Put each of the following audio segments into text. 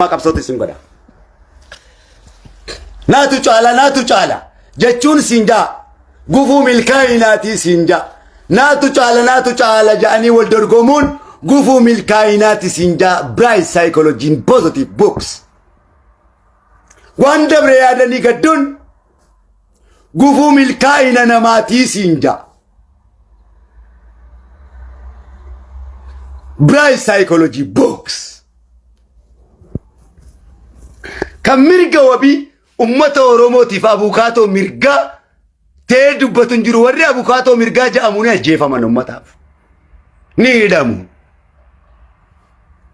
Qabsootu isin godha. Naatu caala, naatu caala jechuun siin jaa, gufuu milkaa'inaatii siin jaa. Naatu caala, naatu caala ja'anii wal dorgomuun gufuu milkaa'inaati siin jaa. Bright Psychology in Positive Books. Waan dabre yaadanii gadduun gufuu milkaa'ina namaatii siin jaa. Bright Psychology Books. Kan mirga wabii ummata Oromootiif abukaatoo mirgaa ta'ee dubbatu hin jiru. Warri abukaatoo mirgaa jedhamu ni ajjeefaman ummataaf. Ni hidhamu.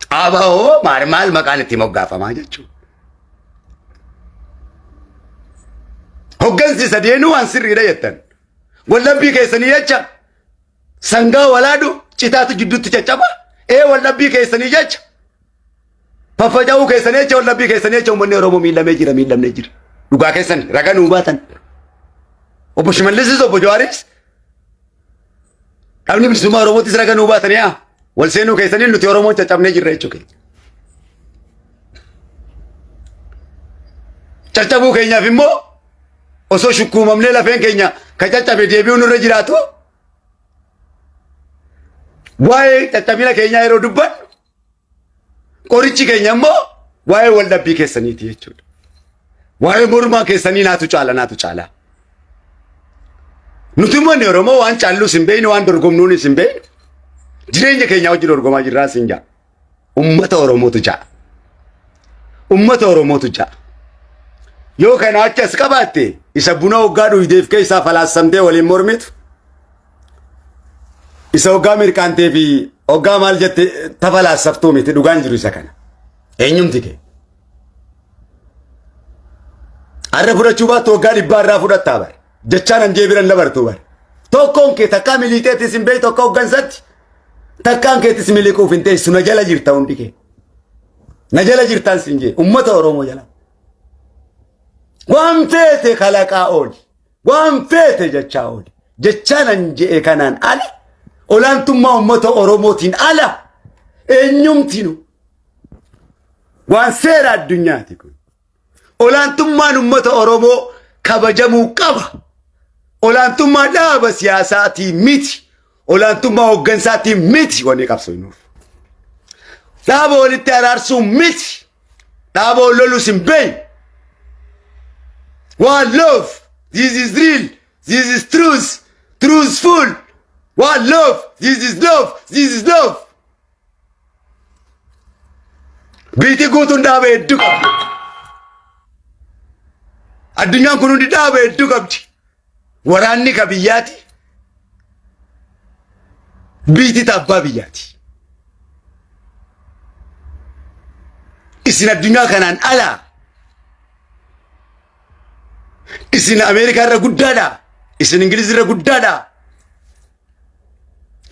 ABO maal maal maqaan itti moggaafamaa jechuudha. Hoggansi sadeenuu waan sirriidha jettan. Wallabbii keessanii jecha sangaa walaadu citaatu jidduutti caccaba. Ee, wallabbii keessanii jecha faffaca'uu keessanii jecha, wallabbii keessanii jecha uummanni Oromoo miidhamee jira, miidhamnee jira. Dhugaa keessan raga nuu baatan. Obbo Shimallisis, obbo Jawaaris, dhabni bilisummaa Oromootis raga nuu baatan yaa. Wal seenuu keessanii nuti Oromoon caccabnee jirra jechuudha. Caccabuu keenyaaf immoo osoo shukkuumamnee lafeen keenya ka caccabe deebi'uu nurra jiraatu, waa'ee caccabina keenyaa yeroo dubbannu qorichi keenya immoo waa'ee waldhabbii keessaniiti jechuudha. Waa'ee mormaa keessanii, naatu caala, naatu caala. Nuti uummanni Oromoo waan caallus hin beeknu, waan dorgomnuunis hin beeknu, jireenya keenya wajjin dorgomaa jirraa siin jaa. Ummata Oromootu ja'a. Ummata Oromootu ja'a. Yoo kana achas qabaatte, isa buna hoggaa dhuydeef keessaa falaassamtee waliin mormitu, isa hoggaa mirqaantee fi hoggaa maal jette tafalaassaftuu miti, dhugaan jiru isa kana. Eenyumti kee? Har'a fudhachuu baattu waggaa 100 irraa fudhattaa bara. Jechaan hanjee biran dabartuu bara. Tokkoon kee takkaa miliixeettis hin beektu akka hoggansatti. Takkaan keettis miliquuf hin teessu, na jala jirta hundi kee. Na jala jirtaan siin jee, ummata Oromoo jala. Waan feete kalaqaa ooli. Waan feete jechaa ooli. Jechaan an je'e kanaan ala, olaantummaa ummata Oromootiin ala, eenyumtinu waan seera addunyaati kun. Olaantummaan ummata Oromoo kabajamuu qaba. Olaantummaa dhaaba siyaasaatii miti. Olaantummaa hooggansaatii miti wanni qabsoonuuf. Dhaaba walitti araarsuu miti. Dhaaba wal lolus hin beeknu. One love. This is real. This is truth. Truthful. One love. This is love. This is love. Biitii guutuun dhaaba hedduu qabdi. Addunyaan kun hundi dhaaba hedduu qabdi. Waraanni ka biyyaati. Biitii abbaa biyyaati. Isin addunyaa kanaan alaa. Isin Ameerikaa irra guddaadha. Isin Ingiliz irra guddaadha.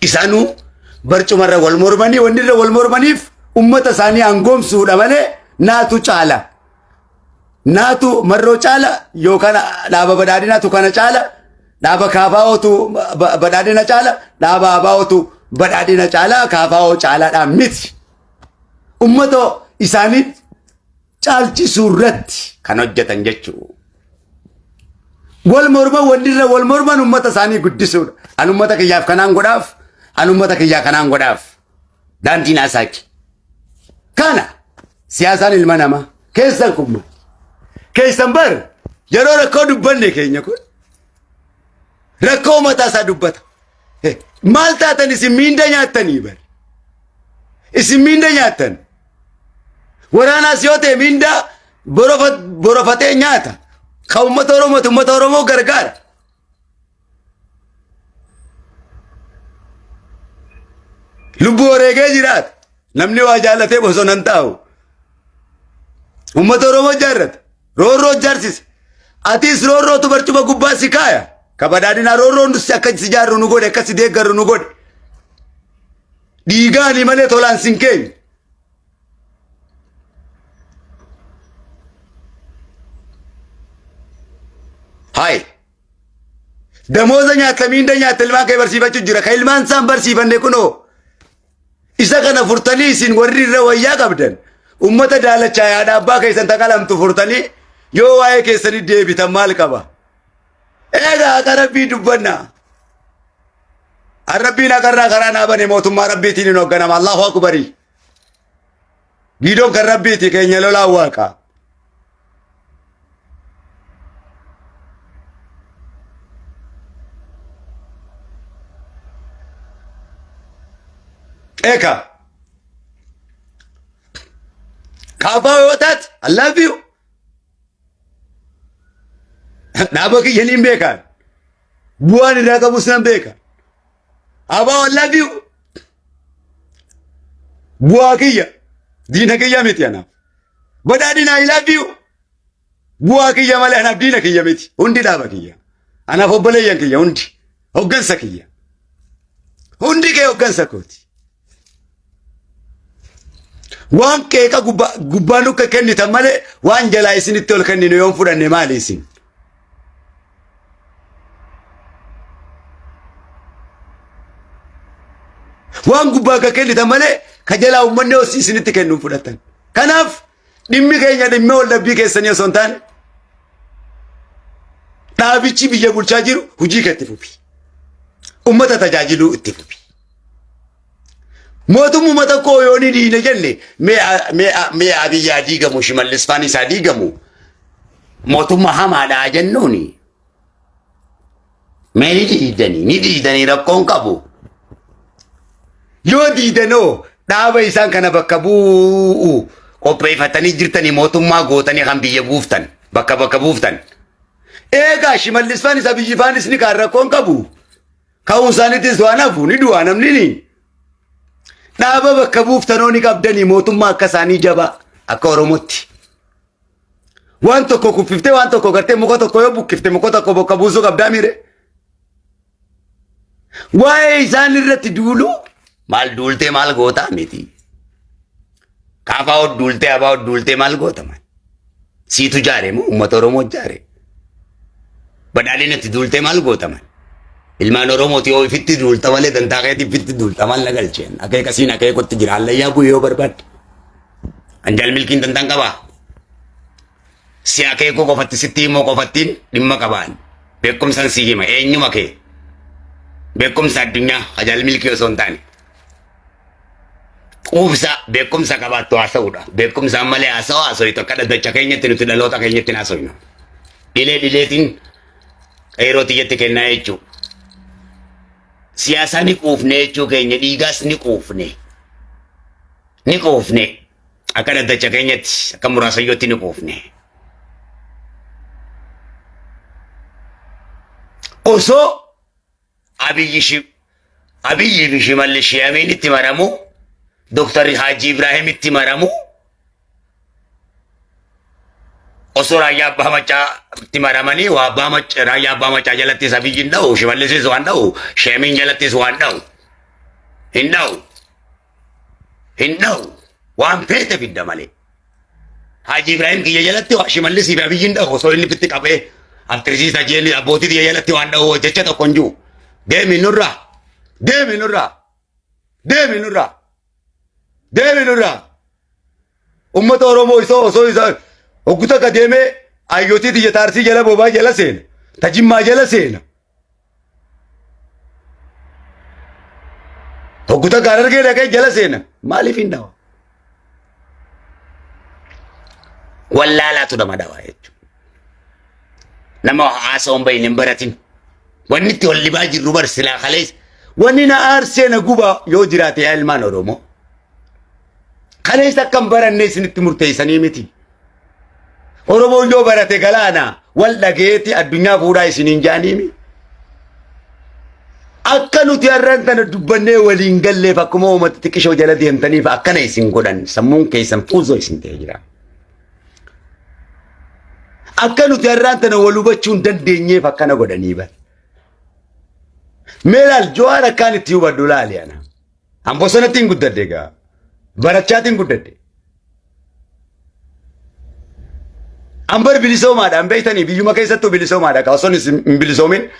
Isaanuu barcumarra wal mormanii, wanni irra wal mormaniif ummata isaanii aangoomsuudha malee naatu caala. Naatu marroo caala yookaan dhaaba badhaadhinaatu kana caala, dhaaba kaafaa'ootu badhaadhina caala, dhaaba abaa'ootu badhaadhina caala, kaafaa'oo caalaadhaan miti. Ummata isaanii caalchisuu irratti kan hojjetan jechuudha. Wal morman, wanni irra wal morman ummata isaanii guddisuudha. An ummata kiyyaaf kanaan godhaaf, an ummata kiyyaa kanaan godhaaf. Daandiin asaaki. Kana siyaasaan ilma namaa keessan kun maali? Keessan bar yeroo rakkoo dubbanne keenya kun rakkoo mataa isaa dubbata. Maal taatan isin? Miinda nyaattanii bar. Isin miinda nyaattan. Waraanaas yoo ta'e miindaa borofatee nyaata. Kan uummata Oromooti, uummata Oromoo gargaara. Lubbuu wareegee jiraata. Namni waa jaallatee bosona hin taa'u. Uummata Oromoo jaarrata. Roorroo jaarsise. Atis roorrootu barcuma gubbaa si kaaya. Ka badhaadhinaa roorroon si akka si jaarru nu godhe, akka si deeggarru nu godhe. Dhiigaanii malee tolaan sin keenya. Hayi. Damooza nyaatta, miinda nyaatta, ilmaan kee barsiifachuu jira. Ka ilmaan isaan barsiifanne kunoo. Isa kana furtanii isin warri irra wayyaa qabdan. Ummata daalachaa yaada abbaa keessan taqalamtu furtanii yoo waa'ee keessanii deebitan maal qaba? Egaa haqa Rabbii dubbanna. Rabbiin haqarraa karaa naa bane mootummaa Rabbiitiin hin hoogganama. Allahu akbarii. Giidoon kan Rabbiiti keenya lolaan waaqa. Eeka. Kaafaa yoo taate I love you. Dhaaba kiyya niin beekaan. Bu'aan irraa qabus nan beeka. Abaa I love you. Bu'aa kiyya. Diina kiyya miti anaaf. Badhaadhina I love you. Bu'aa kiyya malee anaaf diina kiyya miti. Hundi dhaaba kiyya. Anaaf obboleeyyan kiyya hundi. Hoggansa kiyya. Hundi kee hoggansa kooti. Waan qeeqa gubbaa nukka kennitan malee waan jalaa isinitti ol kenninu yoon fudhanne maali isin? Waan gubbaa akka kennitan malee ka jalaa uummanni osoo isinitti kennuun fudhatan. Kanaaf dhimmi keenya dhimmi wal dhabbii keessanii osoo hin taane dhaabichi biyya bulchaa jiru hojii kee itti fufi. Uummata tajaajiluu itti fufi. Mootummuma tokko yoo ni diina jenne mee Abiyyi haa diigamu Shimallis faan isaa diigamu mootummaa hamaadhaa jennuuni. Mee ni diidanii ni diidanii rakkoon qabu. Yoo diidanoo dhaaba isaan kana bakka bu'u qopheeffatanii jirtanii mootummaa gootanii kan biyya buuftan bakka bakka buuftan. Eegaa Shimallis faanis Abiyyi faanis ni kaan rakkoon qabu. Ka'uun isaaniitis waan hafu ni du'a namni ni. Dhaaba bakka buuftanoo ni qabdanii mootummaa akka isaanii jabaa akka Oromootti. Waan tokko kuffiftee waan tokko gartee muka tokko yoo buqqifte muka tokko bakka buusuu qabdaa miire. Waa'ee isaan irratti duulu maal duultee maal gootaa miti. Kaafaa duultee abaa duultee maal goota maal. Siitu jaare moo uummata Oromoo jaare. Badhaadhina itti duultee maal goota maal. Ilmaan Oromooti yoo ifitti duulta malee dantaa keetii ifitti duulta maal na galcheen. Akeeka siin akeekutti jira hallayyaa bu'ee yoo barbaadde. Anjaal milkiin dantaan qabaa. Si akeekuu qofatti sitti himuu qofattiin dhimma qabaan. Beekumsan si hima eenyuma kee. Beekumsa addunyaa ajaal milkii osoo hin taane. Quubsa beekumsa qabaattu haasa'uudha. Beekumsaan malee haasa'u haasoitu akka dhaddacha keenyatti nuti dhaloota keenyatti hin haasoynu. Dhilee dhileetiin qeeroo tiyyatti kennaa jechuudha. Siyaasaa ni quufne jechuu keenya dhiigaas ni quufne. Ni quufne. Akka dhaddacha keenyatti akka muraasayyootti ni quufne. Osoo Abiyyi shi Abiyyi fi Shimallis Shiyamiin itti maramu, Dooktarri Haajii Ibraahim itti maramu, osoo raayyaa abbaa macaa itti maramanii waa abbaa macaa raayyaa abbaa macaa jalattis Abiyyi hin dha'u, Shimallisis waan dha'u, Shiyamiin jalattis waan dha'u. Hin dha'u. Hin dha'u. Waan feete fidda malee. Haji Ibrahim kiyya jalatti waa Shimallisii fi Abiyyiin dha'u osoo inni fitti qabee aktirisiisa jeeni abbootii kiyya jalatti waan dha'u jecha tokko hin jiru. Deemi nurraa. Deemi nurraa. Deemi nurraa. Deemi nurraa. Uummata Oromoo isoo osoo isa hoggu takka deemee ayyootii tiyya taarsii jala bobaa jala seena. Tajimmaa jala seena. Hoggu takka harargee dhaqee jala seena. Maaliif hin dhawa? Wallaalaatu nama dhawa jechuudha. Nama haasa'uun bahin hin baratin. Wanni itti wal dhibaa jirru bar silaa kaleessa. Wanni na aarsee na gubaa yoo jiraate yaa ilmaan Oromoo. Kaleessa akka hin baranne isinitti murteessanii miti. Oromoon yoo barate galaana wal dhageeti addunyaa fuudhaa isiniin jaaniimi. Akka nuti har'aan tana dubbannee waliin galleef akkuma uummata xiqqishoo jala deemtaniif akkana isin godhan sammuun keessan fuuzoo isin ta'ee jira. Akka nuti har'aan tana wal hubachuu hin dandeenyeef akkana godhanii bar. Mee laal Jawaar akkaan itti hubadhu laali ana. An bosonatti hin guddadhe egaa. Barachaatiin hin guddadhe. An bar bilisoomaadha. An beektanii biyyuma keessattuu bilisoomaadha. Ka osoo hin bilisoomin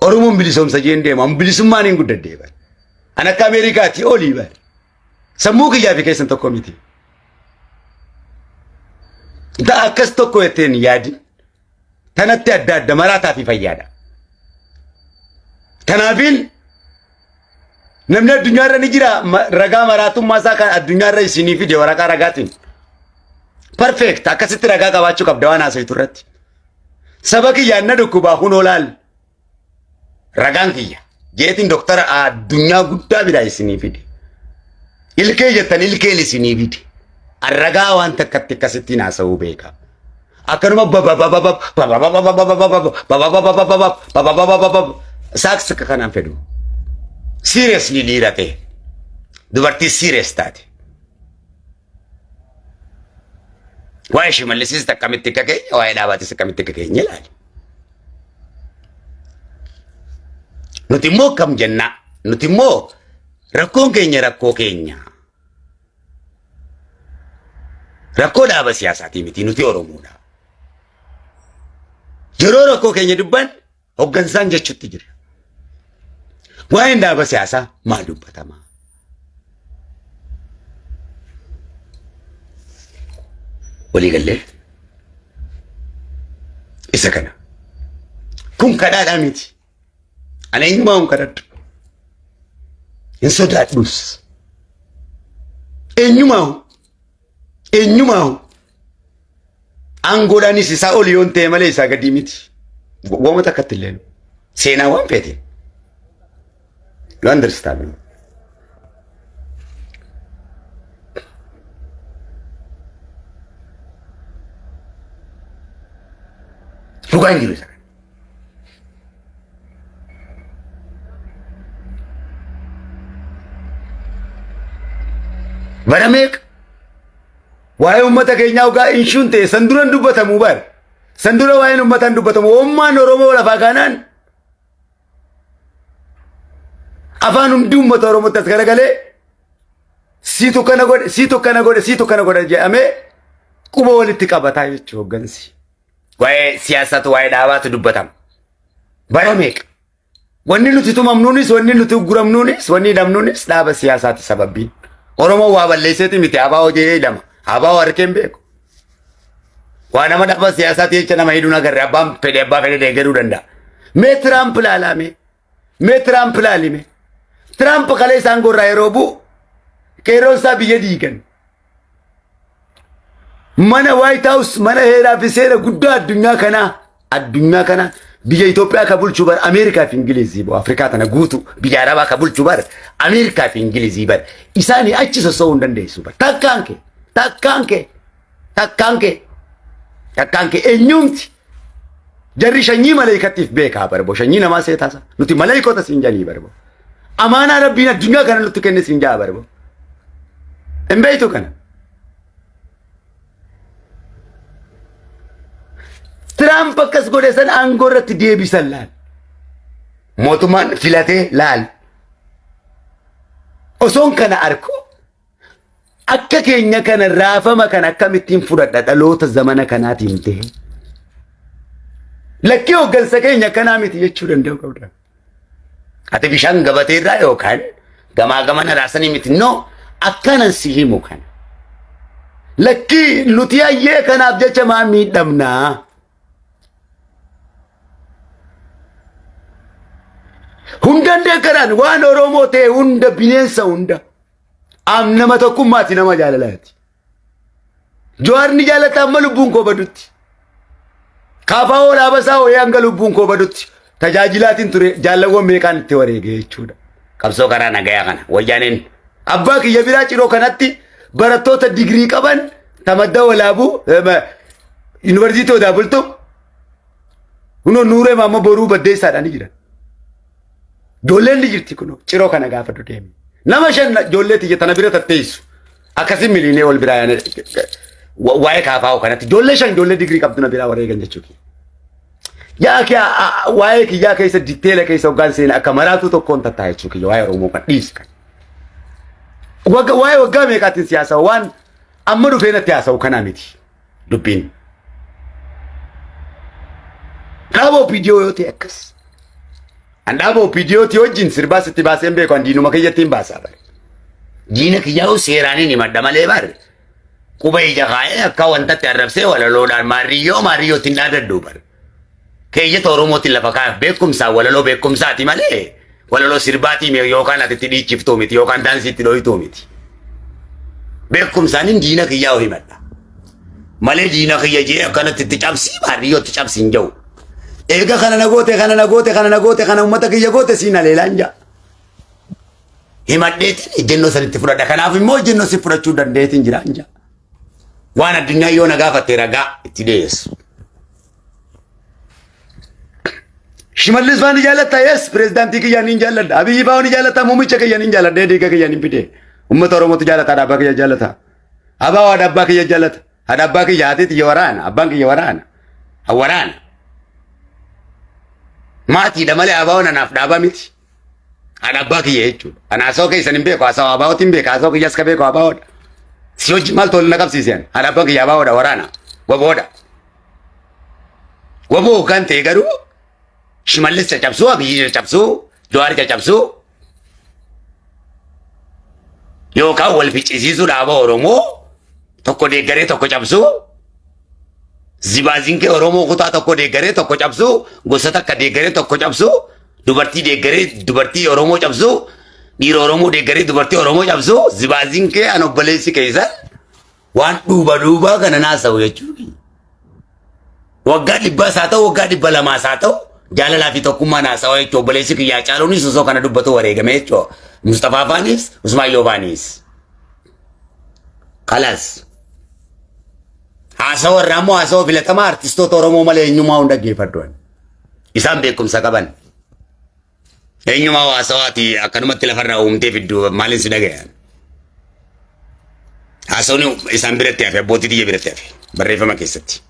Oromoon bilisoomsa jeen deema. An bilisummaan hin guddadhe bar. An akka Ameerikaatti olii bar. Sammuu kiyyaa fi keessan tokko miti. Ta akkas tokko jetteen yaadin. Tanatti adda adda maraataa fi fayyaadha. Tanaafiin namni addunyaarra ni jira ragaa maraatummaa isaa kan addunyaarra isinii fide waraqaa ragaatiin. Perfect, akkasitti ragaa qabaachuu qabda waan haasoftu irratti. Saba kiyyaan na dhukkubaa kunoo laal. Ragaan kiyya. Jeetiin doktara addunyaa guddaa biraa isinii fide. Ilkee jettan ilkeen isinii fide. Ragaa waan takkatti akkasittiin haasa'uu beeka. Akkanuma saaks akka kanaan fedhu. Seriously dhiira ta'e. Dubartii serious taate. Waa'ee Shimallisis akkamitti akka keenya, waa'ee dhaabaatis akkamitti akka keenya ilaali. Nuti immoo akkam jennaa? Nuti immoo rakkoon keenya rakkoo keenya. Rakkoo dhaaba siyaasaatii miti, nuti Oromoodha. Yeroo rakkoo keenya dubban hoggansaan jechutti jira. Waa'een dhaaba siyaasaa maal dubbatama? Walii gallee isa kana. Kun kadhaadhaa miti. Ani eenyumaa hin kadhadhu. Hin sodaadhus. Eenyumaa eenyumaa aangoodhaanis isaa ol yoon ta'e malee isaa gadii miti. Waama takkatti illee seenaa waan feete. You understand me? Dhugaa hin jiru isa kana. Bara meeqa waa'ee uummata keenyaa dhugaa inshuun ta'e san dura hin dubbatamu bara. San dura waa'een uummataa hin dubbatamu. Uummaan Oromoo lafaa kanaan afaan hundi uummata Oromootti as garagalee siitu kana godhe, siitu kana godhe, siitu kana godhe jedhamee quba walitti qabataa jechuudha hoggansi. Waa'ee siyaasaatu waa'ee dhaabaatu dubbatama. Bara meeqa? Wanni nuti tumamnuunis, wanni nuti uguramnuunis, wanni hidhamnuunis dhaaba siyaasaati sababbiin. Oromoo waa balleesseeti miti, abaa hojii hidhama. Abaa harkee hin beeku. Waa nama dhaaba siyaasaati jecha nama hidhuun agarre, abbaan fedhe abbaa fedhe deeggaruu danda'a. Mee Tiraamp ilaalaa mee? Mee Tiraamp ilaali mee? Tiraamp kalee isaan gorraa yeroo bu'u qeerroon isaa biyya diigan. Mana White House, mana heeraa fi seera guddaa addunyaa kanaa biyya Itoophiyaa ka bulchu bar Ameerikaa fi Ingilizii bo Afrikaa tana guutu, biyya Arabaa ka bulchu bar Ameerikaa fi Ingilizii bar. Isaanii achi sossoo'uu hin dandeessu bar. Takkaan kee, takkaan kee, takkaan kee, takkaan kee eenyumti jarri shanyii maleeykattiif beekaa barbo, shanyii namaa seetaasa nuti maleeykota siin janii barbo, amaanaa rabbiin addunyaa kana nutti kenne siin jaa barbo, hin beektu kana. Tiraamp akkas godhe san aangoo irratti deebisan laal. Mootummaan filatee laal. Osoon kana arku akka keenya kana raafama kana akkamittiin fudhadha dhaloota zamana kanaatiin ta'e. Lakkii, hooggansa keenya akkanaa miti jechuu danda'u qabda. Ati bishaan gabatee irraa yookaan gamaa gamana raasanii miti. No, akkanan si himu kana. Lakkii, nuti hayyee kanaaf jecha maa miidhamnaa? Hundan deeggaraan waan Oromoo ta'e hunda, bineensa hunda. Am nama tokkummaati, nama jaalalaati. Jawaar ni jaalata amma lubbuun koo badutti. Kaafaa oolaa basaa ho'ee hanga lubbuun koo badutti. Tajaajilaatiin ture, jaallawwan meeqaan itti wareege jechuudha. Qabsoo karaa nagayaa kana wayyaaneen abbaa kiyya biraa ciroo kanatti barattoota digirii qaban tamadda walaabuu yuunivarsiitii Odaa Bultuu kunoo Nuuree Maamma Boruu Baddeessaadhaan ni jiran. Ijoolleen ni jirti, kunoo ciroo kana gaafadhu deemi. Nama shan ijoollee tiyya tana bira tatteessu. Akkasiin miliinee wal biraa yaane waa'ee kaafaa'u kanatti ijoollee shan, ijoollee digirii qabdu na biraa wareegan jechuudha. Yaa kee, waa'ee kiyyaa keessa detail keessa hoggaan seena akka maraatuu tokkoon tattaa jechuu kiyya, waa'ee Oromoo kan dhiisi kan. Waa'ee waggaa meeqaatiin siyaasa waan amma dhufee natti haasa'u kanaa miti dubbiin. Dhaaba OPDO yoo ta'e akkas. An dhaaba OPDO ti wajjin sirbaa sitti baasee hin beeku, an diinuma kiyyatti hin baasaa bare. Diina kiyyaa'u seeraan hin himadha malee bare. Quba ija kaa'ee akka wantatti arrabsee walaloodhaan maarriyyoo maarriyyootti hin dhaadadhu bar. Keeyyata Oromootiin lafa kaa'eef beekumsaa walaloo beekumsaati malee walaloo sirbaatii yookaan ati itti dhiichiftuu miti yookaan daansii itti dhohituu miti. Beekumsaan diina kiyyaa himadha. Malee diina kiyya jee akkanatti itti cabsii maarriyyootti cabsi hin jiru. Eega kana na goote kana na goote kana na goote kana uummata kiyya goote siin haleelaan jaa. Himadheetiin ejjennoo sanitti fudhadha. Kanaaf immoo ejjennoo si fudhachuu dandeetiin jiraan jaa. Waan addunyaa yoo na gaafatte ragaa itti dhiyeessu. Shimallis faa ni jaallatta? Yes, pirezidaantii kiyyaa ni jaalladha. Abiyyi faa ni jaallatta? Muummicha kiyya ni jaalladha. Dhiiga kiyya ni fide. Uummata Oromootu jaallata, haadha abbaa kiyya jaallata. Abaa haadha abbaa kiyya jaallata. Haadha abbaa kiyya haati tiyya waraana, abbaan kiyya waraana. Waraana. Maatiidha malee abaa'oon anaaf dhaabaa miti. Haadha abbaa kiyya jechuudha. Ana haasawaa keessan hin beeku, haasawaa abaa'ootiin hin beeka, haasawaa kiyyas ka beeku abaa'oodha. Si hojii maal tolu na qabsiisan? Haadha abbaan kiyya abaa'oodha, waraana, waboodha. Waboo kan ta'e garuu Shimallis caccabsuu, Abiyyi caccabsuu, Jawaar caccabsuu yookaan wal ficcisiisuu dhaaba Oromoo tokko deeggaree tokko cabsuu zibaazinkee Oromoo kutaa tokko deeggaree tokko cabsuu gosa takka deeggaree tokko cabsuu dubartii deeggaree dubartii Oromoo cabsuu dhiira Oromoo deeggaree dubartii Oromoo cabsuu zibaazinkee an obboleessi keessan waan dhuuba dhuubaa kana naasa'u jechuudha. Waggaa dhibbaas haa ta'u waggaa 200s haa ta'u jaalalaa fi tokkummaan haasawaa jechuudha. Obboleessi kiyyaa caaluunis osoo kana dubbatu wareegame jechuudha. Mustafaa faanis Usmaayyoo faanis. Kalas. Haasawa irraa immoo haasawa filatamaa artistoota Oromoo malee eenyummaa hunda dhaggeeffadhu. Isaan beekumsa qaban. Eenyumaa haasawaati akkanumatti lafarraa uumtee fiddu maaliin si dhagayan? Haasawni isaan biratti hafe abbootii tiyya biratti hafe barreeffama keessatti.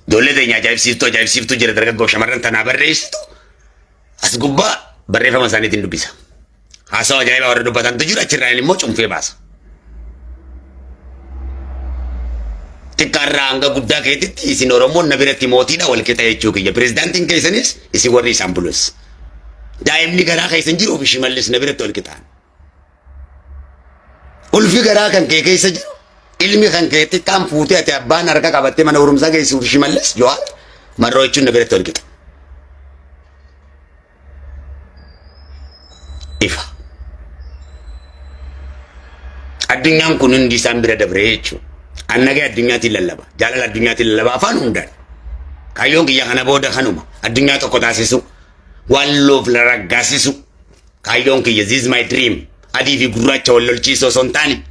Ijoollee teenya ajaa'ibsiiftuu ajaa'ibsiiftuu jira dargaggoo shamarran tanaa barreessitu as gubbaa barreeffama isaaniitiin dubbisa. Haasawa ajaa'ibaa warra dubbatantu jira achirraa immoo cunfee baasa. Xiqqaarraa hanga guddaa keetitti isin Oromoon na biratti mootiidha wal qixa jechuu kiyya. Pirezidaantiin keessanis isin warri isaan bulus. Daa'imni garaa keessan jiru fi Shimallis na biratti wal qixaan. Ulfi garaa kan kee keessa jiru ilmi kan kee xiqqaan fuutee ati abbaan harka qabattee mana barumsaa geessuuf Shimallis Jawaar Marroo jechuun na biratti wal qixa. Ifa. Addunyaan kun hundi isaan bira dabree jechuudha. Annagee addunyaatiin lallaba. Jaalala addunyaatiin lallaba afaan hundaan. Kaayyoon kiyya kana booda kanuma. Addunyaa tokko taasisu. Waan loof la raggaasisu. Kaayyoon kiyya this is my dream. Adii fi gurraacha wal lolchiisoo osoo hin taane.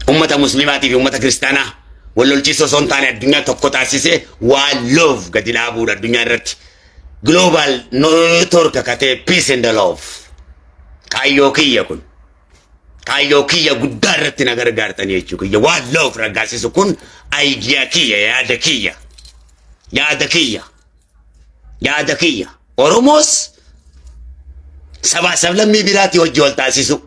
Ummata muslimaatii fi ummata kiristaanaa wal lolchiisoo osoo hin taane addunyaa tokko taasisee waan love gadi dhaabuudha addunyaa irratti. Global network akka ta'e peace and love. Kaayyoo kiyya kun. Kaayyoo kiyya guddaa irratti na gargaartanii jechuu kiyya. Waan love raggaasisu kun idea kiyya yaada kiyya. Yaada kiyya. Yaada kiyya. Oromoos sabaa sablammii biraatii hojii wal taasisu.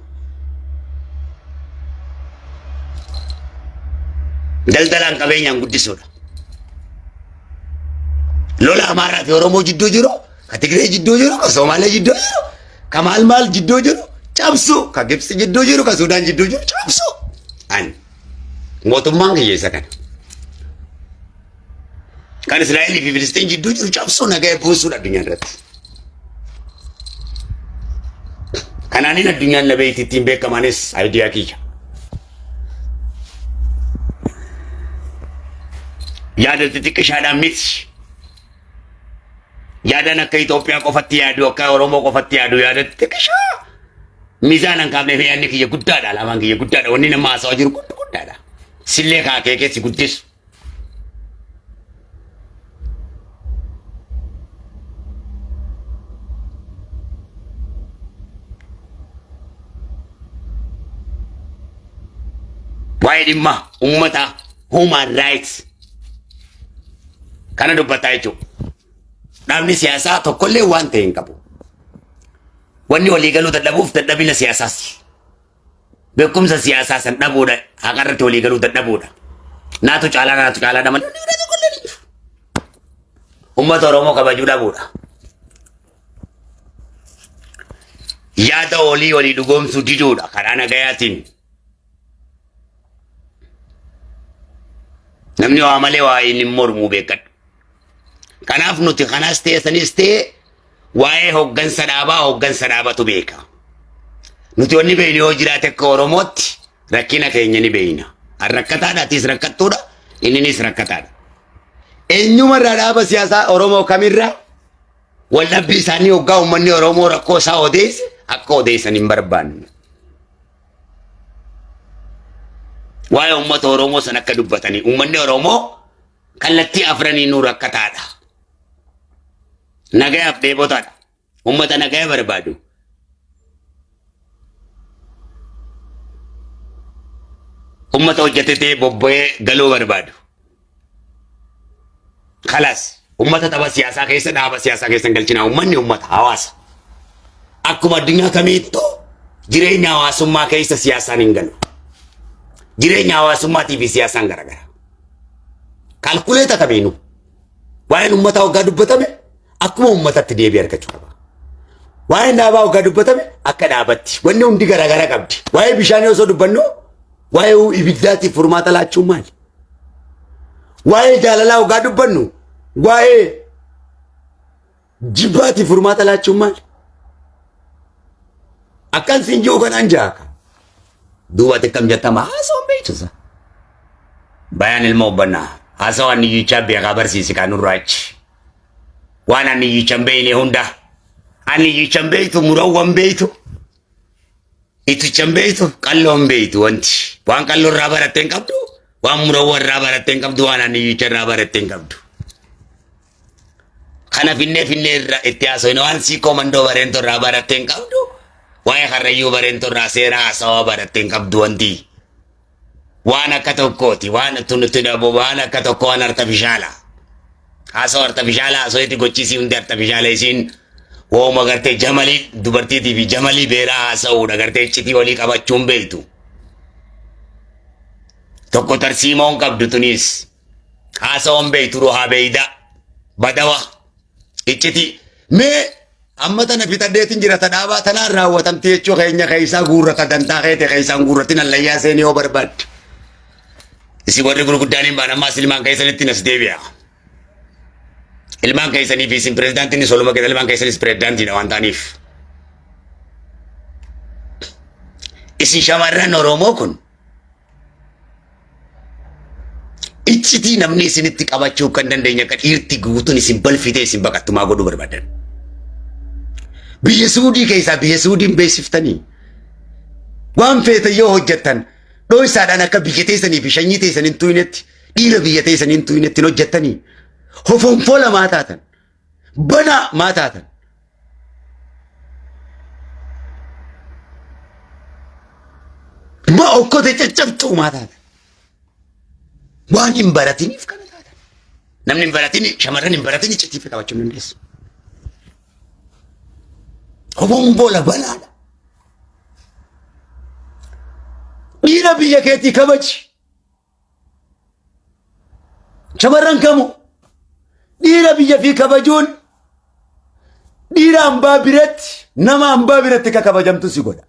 Daldalaan qabeenyaan guddisuudha. Lola Amaaraa fi Oromoo jidduu jiru, ka Tigree jidduu jiru, ka Somaalee jidduu jiru, ka maal maal jidduu jiru cabsu, ka Gibxi jidduu jiru, ka Suudaan jidduu jiru cabsu. Ani mootummaan kiyya isa kana. Kan Israa'elii fi Filistiin jidduu jiru cabsuu nagaa buusuudha addunyaa irratti. Kanaaniin addunyaan na beekti ittiin beekamanis idea kiyya. Yaada xixiqqishaadhaan miti. Yaadaan akka Itoophiyaa qofatti yaadu akka Oromoo qofatti yaadu yaada xixiqqishaa. Miizaan hin kaafneef yaadni kiyya guddaadha alaamaan kiyya guddaadha wanni nama haasawaa jiru guddaadha. Sillee kaakee keessi guddisu. Waa'ee dhimma uummataa human rights kana dubbataa jechuudha. Dhaabni siyaasaa tokkollee waan ta'e hin qabu. Wanni waliigaluu dadhabuuf dadhabina siyaasaas. Beekumsa siyaasaa san dhabuudha. Haqa irratti walii galuu dadhabuudha. Naatu caalaa naatu caalaa malee wanni biraa tokko illee hin jiru. Uummata Oromoo kabajuu dhabuudha. Yaada olii walii dhugoomsuu diduudha karaa nagayaatiin. Namni waa malee waa inni mormuu beekadhu. Kanaaf nuti kanas ta'e sanis ta'e waa'ee hoggansa dhaabaa hoggansa dhaabatu beeka. Nuti wanni beeknu yoo jiraate akka Oromootti rakkina keenya ni beekna. An rakkataadha, atis rakkattuudha, inninis rakkataadha. Eenyumarraa dhaaba siyaasaa Oromoo kamirraa waldhabbii isaanii hoggaa uummanni Oromoo rakkoo isaa odeesse akka odeessan hin barbaannu. Waa'ee uummata Oromoo san akka dubbatanii uummanni Oromoo kallattii afraniinuu rakkataadha. Nagayaaf dheebotaadha. Uummata nagaya barbaadu. Uummata hojjetetee bobba'ee galuu barbaadu. Kalaas uummata tapha siyaasaa keessa dhaaba siyaasaa keessa hin galchinaa. Uummanni uummata hawaasa. Akkuma addunyaa kamiittuu jireenya hawaasummaa keessa siyaasaan hin galu. Jireenya hawaasummaatii fi siyaasaan garagara. Kaalkuleeta kamiinuu waa'een uummataa waggaa dubbatame akkuma uummatatti deebii argachuu qaba. Waa'een dhaabaa waggaa dubbatame akka dhaabatti. Wanni hundi garaagara qabdi. Waa'ee bishaanii osoo dubbannu waa'ee ibiddaatiif furmaata laachuun maali? Waa'ee jaalalaa waggaa dubbannu waa'ee jibbaatiif furmaata laachuun maali? Akkan siin jiru kanaan jaaka. Duuba ati akkam jettama haasawaan beeksisa. Bayaan ilma hubbannaa haasawaan niyyichaa beekaa barsiisi kan nurraa achi. Waan ani niyyicha hin beekne hunda. Ani niyyicha hin beektu murawwan beektu. Iticha hin beektu qalloo hin beektu wanti. Waan qalloo irraa baratte hin qabdu. Waan murawwan irraa baratte hin qabdu. Waan ani niyyicha irraa baratte hin qabdu. Kana finnee finnee irra itti haasofne waan siikoo mandoo bareentoo irraa baratte hin qabdu. Waa'ee karrayyuu bareentoo irraa seera haasawaa baratte hin qabdu wanti. Waan akka tokkooti waan nuti dhabu waan akka tokko waan artifishaala. Haasawaa artifishaala haasawaa gochiisii hundi artifishaala isiin wooma gartee jamalii dubartiitii fi jamalii beeraa haasa'uudha gartee iccitii walii qabachuun beektu. Tokko tarsiimoon qabdu tunis. Haasawan beeytu ruhaa beeyda. Badawa. Icciti. Mee amma tana fixadheetin jira ta dhaabaa tanaan raawwatamti jechuu keenya keessaa guurrata dantaa keete keessaan guurratin allayyaa seenii yoo barbaadde. Isin warri gurguddaan hin baan ammaas ilmaan keessanitti nas deebi'a. Ilmaan keessanii fi isin pirezidaantiin soluma keessa ilmaan keessanis pirezidaantiidha waan ta'aniif. Isin shamarran Oromoo kun Iccitii namni isinitti qabachuu kan dandeenye akka dhiirti guutuun isin balfitee isin baqattumaa godhuu barbaadan. Biyya Suudii keessaa biyya Suudiin beeksiftanii waan feetan yoo hojjettan dhooysaadhaan akka biyya teessanii fi shanyii teessan hin tuynetti dhiira biyya teessan hin tuynetti hin hojjettanii hofonfoola maa taatan banaa maa taatan. Ma okkote caccabtuu maa taatan. Waan hin baratiniif kana taatan. Namni hin baratin shamarran hin baratin iccitii fi qabachuu hin dandeessu. Hobombola balaadha. Dhiira biyya keetii kabaji. Shamarran kamu dhiira biyya fi kabajuun dhiira hambaa biratti nama hambaa biratti akka kabajamtu si godha.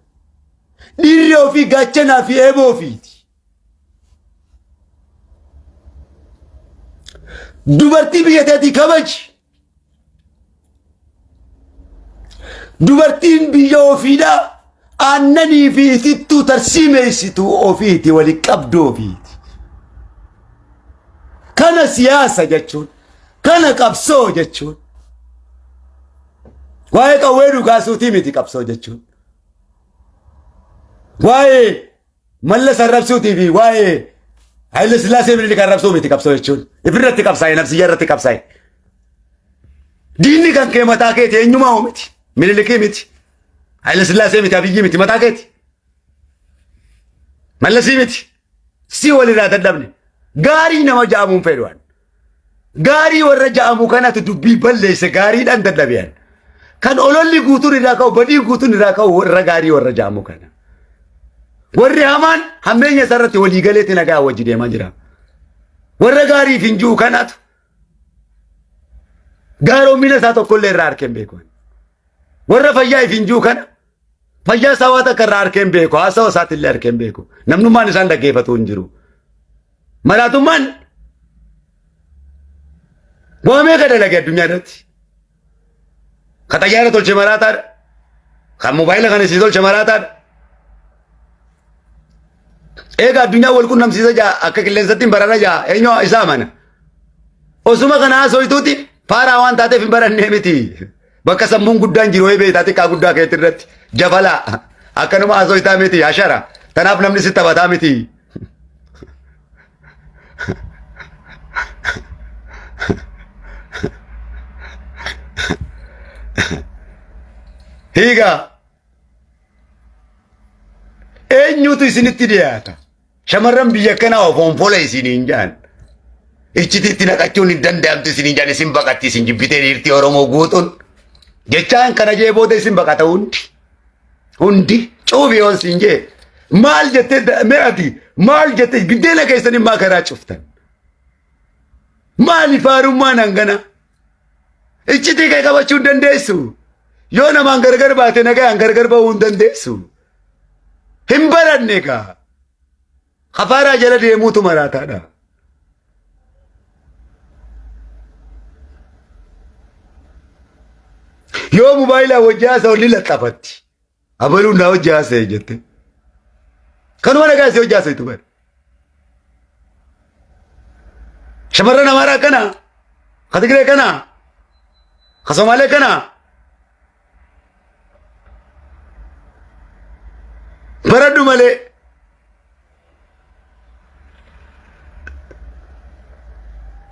Dhiirri ofii gaachanaa fi eeboo ofiiti. Dubartii biyya teetii kabaji. Dubartiin biyya ofiidhaa aannanii fi itittuu tarsiimeessitu ofiiti wali qabdu ofiiti. Kana siyaasa jechuun, kana qabsoo jechuun. Waa'ee qawwee dhukaasuutii miti qabsoo jechuun. Waa'ee Mallas arrabsuutii fi waa'ee Haayile Sillaasee Minilik arrabsuu miti qabsoo jechuun. Ifirratti qabsaa'e nafsiyyaa irratti qabsaa'e. Diinni kan kee mataa keeti eenyumaa hoo miti. Minilikii miti. Haayile Sillaasee miti Abiyyi miti mataa keeti. Mallasii miti. Si walirraa dadhabne. Gaarii nama ja'amuun fedhu an. Gaarii warra ja'amu kanatu dubbii balleesse gaariidhaan dadhabe an. Kan ololli guutuun irraa ka'u badiin guutuun irraa ka'u warra gaarii warra ja'amu kana. Warri hamaan hammeenya isaa irratti walii galeetti nagaa wajji deemaa jira. Warra gaariif hin jiru kanatu gaaromina isaa tokkollee irraa harkeen beeku. Warra fayyaa if hin jiru kana Fayyaa isaa waa takka irraa harkee hin beeku. Haasawa isaatti illee harkee hin beeku. Namnummaan isaan dhaggeeffatu hin jiru. Maraatummaan waa meeqa dalage addunyaa irratti? Ka xayyaara tolche maraataadha. Kan mobaayila kana isii tolche maraataadha. Eega addunyaa wal qunnamsiisa jaa akka qilleensatti hin barara jaa eenyu isaa amana. Osuma kana haasoytuuti faaraa waan taateef hin barannee miti. Bakka sammuun guddaan jiru wayii beektaa xiqqaa guddaa keetti irratti jafalaa akkanuma haasoytaa miti hashara. Tanaaf namni si taphataa miti. Hiigaa eenyutu isinitti dhiyaata? Shamarran biyya kanaa ofoonfola isiniin jaan. Iccitiitti itti naqachuun hin danda'amtu isiniin jaan isin baqatti isin jibbitee dhiirtii Oromoo guutuun. Jechaan kana jee booda isin baqata hundi. Hundi cuufi yoon siin jee. Maal jettee mee ati maal jettee giddeela keessanii maa karaa cuftan? Maali faarummaan hangana? Iccitii kee qabachuu hin dandeessu. Yoo namaan gargar baate nagayaan gargar bahuu hin dandeessu. Hin baranne kaa. Hafaaraa jala deemuutu maraataadha. Yoo mobaayilaa wajji haasa'u ni laxxafatti. Abaluun naa wajji haasa'e jette. Kanuma nagaa si wajji haasa'e bara. Shamarran Amaaraa kana, ka Tigree kana, ka Somaalee kana. Baradhu malee.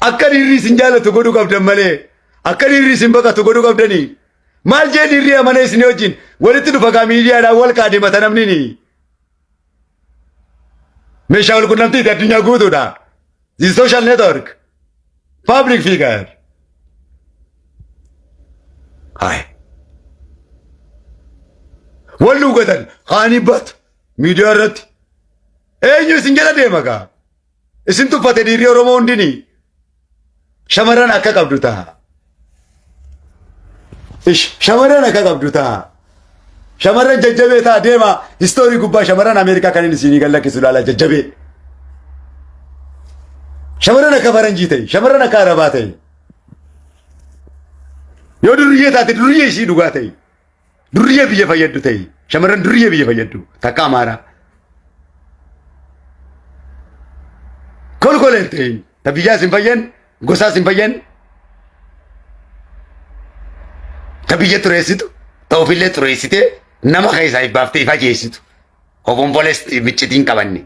Akka dhiirri isin jaalatu godhuu qabdan malee akka dhiirri isin baqatu godhuu qabdanii. Maal jee dhiirri amana isin wajjin walitti dhufa kaa miidiyaadhaan wal kaadhimata namni ni. Meeshaa wal qunnamtiiti addunyaa guutuudha. The social network. Public figure. Hai. Wal dhugatan kaanii batu miidiyaa irratti. Eenyu isin jala deema gaa? Isin tuffate dhiirri Oromoo hundini. Shamarran akka qabdu ta'a. Ish, shamarran akka qabdu ta'a. Shamarran jajjabee ta'a deema. Istoorii gubbaa shamarran Ameerikaa kan inni isinii gad lakkisu ilaala jajjabee. Shamarran akka faranjii ta'e, shamarran akka arabaa ta'e. Yoo durriyyee taate durriyyee ishii dhugaa ta'e. Durriyyee biyya fayyaddu ta'e. Shamarran durriyyee biyya fayyaddu. Takka Amaaraa. Kolkoleen ta'e. Ta biyyaas hin fayyan, gosaas hin fayyan. Ta biyya xureessitu, ta ofillee xureessitee nama keessaa if baaftee if ajeessitu. Obombolees miccitiin qabanne.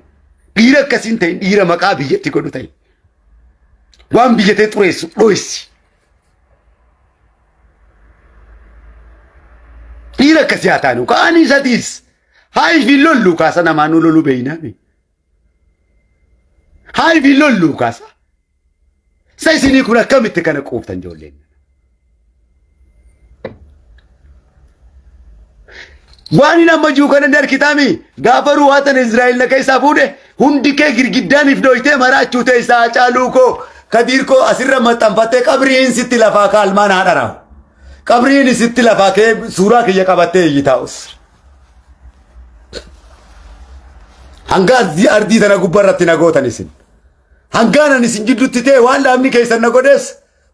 Dhiira akkasiin ta'in dhiira maqaa biyyatti godhu ta'e. Waan biyya ta'e xureessu dho'issi. Dhiira akkasii haa taanu ka'anii isatiis haa ifi lollu kaasa namaa nu loluu beeynaami. Haa ifi lollu kaasa. Sa isinii kun akkamitti kana quuftan ijoolleen? Waan inni amma jiru kana ni argitaami. Gaafa ruuhaa tana Israa'el na keessaa fuudhe hundi kee girgiddaaniif dhoytee maraachuu ta'e isaa caaluu koo kadiir koo asirra maxxanfattee qabriin sitti lafaa kaalmaan haa dharaa'u. Qabriin sitti lafaa kee suuraa kiyya qabattee iyyi taa'us. Hanga ardii tana gubbarratti na gootan isin. Hangaan ani isin jidduutti ta'e waan dhaabni keessan na godhes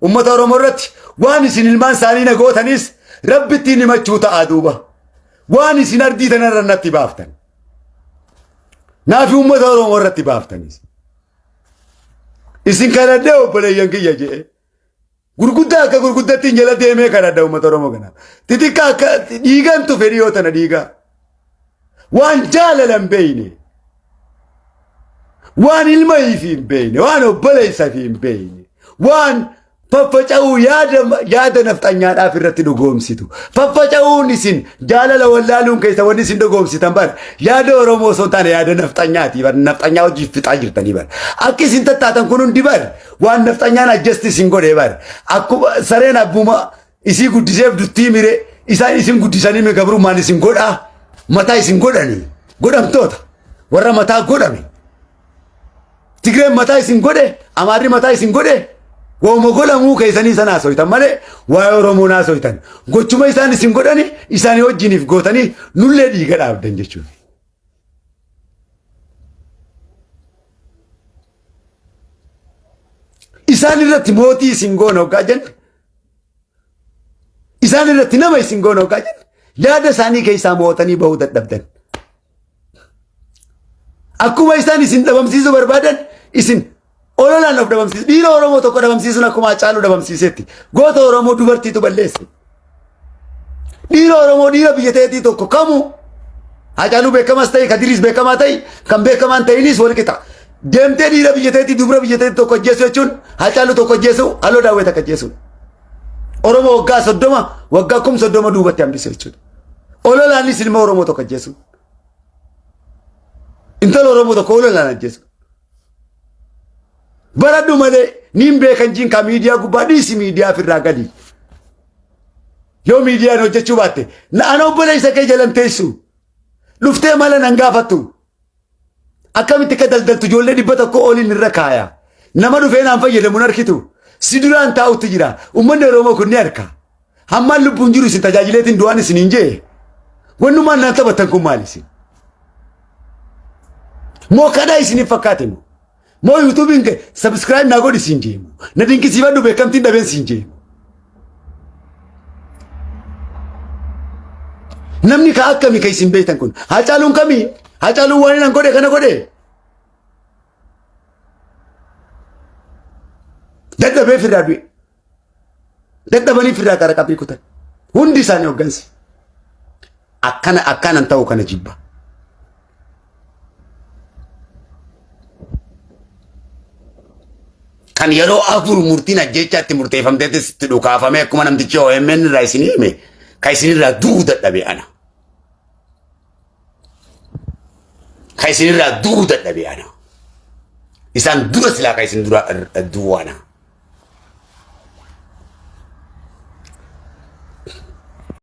ummata Oromoo irratti waan isin ilmaan isaanii na gootanis rabbittiin himachuu ta'a duuba. Waan isin ardii tanarra natti baaftan. Naafi ummata Oromoo irratti baaftanis. Isin kadhadhee obboleeyyan kiyya je'e. Gurguddaa akka gurguddatti hin jala deemee kadhadha ummata Oromoo kanaaf. Xixiqqaa akka dhiigan tufe dhiyoo tana dhiigaa. Waan jaalala hin beeyne. Waan ilma ifii hin beeyne. Waan obboleessa ifii hin beeyne. Waan faffaca'uu yaada yaada nafxanyaadhaaf irratti dhugoomsitu. Faffaca'uun isin jaalala wallaaluun keessa wanni isin dhugoomsitan bara yaada Oromoo osoo hin taane yaada nafxanyaati bara nafxanyaa hojii fixaa jirtanii bara. Akka isin tattaatan kun hundi bara waan nafxanyaan ajjasti isin godhee bara. Akkuma sareen abbuma isii guddiseef duttii mire isaan isin guddisanii mi gabrummaan isin godhaa mataa isin godhanii godhamtoota warra mataa godhame. Tigreen mataa isin godhe Amaarri mataa isin godhe. Wooma golamuu keessanii sana haasoytan malee waa'ee Oromoo haasoytan. Gochuma isaan isin godhani isaanii wajjiniif gootanii nullee dhiiga dhaabdan jechuudha. Isaan irratti mootii isin goona hoggaa jenne isaan irratti nama isin goona hoggaa jenne yaada isaanii keessaa mo'atanii bahuu dadhabdan. Akkuma isaan isin dhabamsiisuu barbaadan isin ololaan of dhabamsiisu. Dhiira Oromoo tokko dhabamsiisuun akkuma Hacaaluu dhabamsiisetti. Goota Oromoo dubartiitu balleesse. Dhiira Oromoo dhiira biyya teetii tokko kamuu Hacaaluu beekamas ta'e Kadiriis beekamaa ta'e kan beekamaan ta'inis wal qixa. Deemtee dhiira biyya teetii dubra biyya teetii tokko ajjeesu jechuun Hacaaluu tokko ajjeesu Halloo Daawwee takka ajjeesuudha. Oromoo waggaa 30 waggaa 30,000 duubatti hambise jechuudha. Ololaanis ilma Oromoo tokko ajjeesu. Intala Oromoo tokko ololaan ajjeesu. Baradhu malee niin beekan jiin kaa miidiyaa gubbaa dhiisi miidiyaa ofirraa gali. Yoo miidiyaan hojjechuu baatte na ana obboleessa kee jalan teessu. Dhuftee mala nan gaafattu. Akkamitti akka daldaltu ijoollee 100 oliin irra kaaya. Nama dhufee naan fayyadamu hin arkitu. Si duraan taa'utti jira. Uummanni Oromoo kun ni arka. Hammaan lubbuun jiru isin tajaajileetiin du'aan isin hin jee. Wannumaan naan taphattan kun maali isin? Moo kadhaa isiniif fakkaate moo? Moo yuutuubiin kee sabiskiraayib naa godhi siin jeemu. Na dinqisiifadhu beekamtiin dhabeen siin jeemu. Namni ka akkami ka isin beektan kun? Haacaaluun kamii? Haacaaluun waan inni godhe kana godhe. Dadhabee firraa du'e. Dadhabanii firraa qara qabrii kutan. Hundi isaanii hoggansi. Akkana akkanan ta'u kana jibba. Kan yeroo afur murtiin ajjeechaatti murteeffamteettis itti dhukaafamee akkuma namtichi OMN irraa isin hime kan isinirraa du'uu dadhabe ana. Kan isinirraa du'uu dadhabe ana. Isaan dura silaa kan isin dura du'u ana.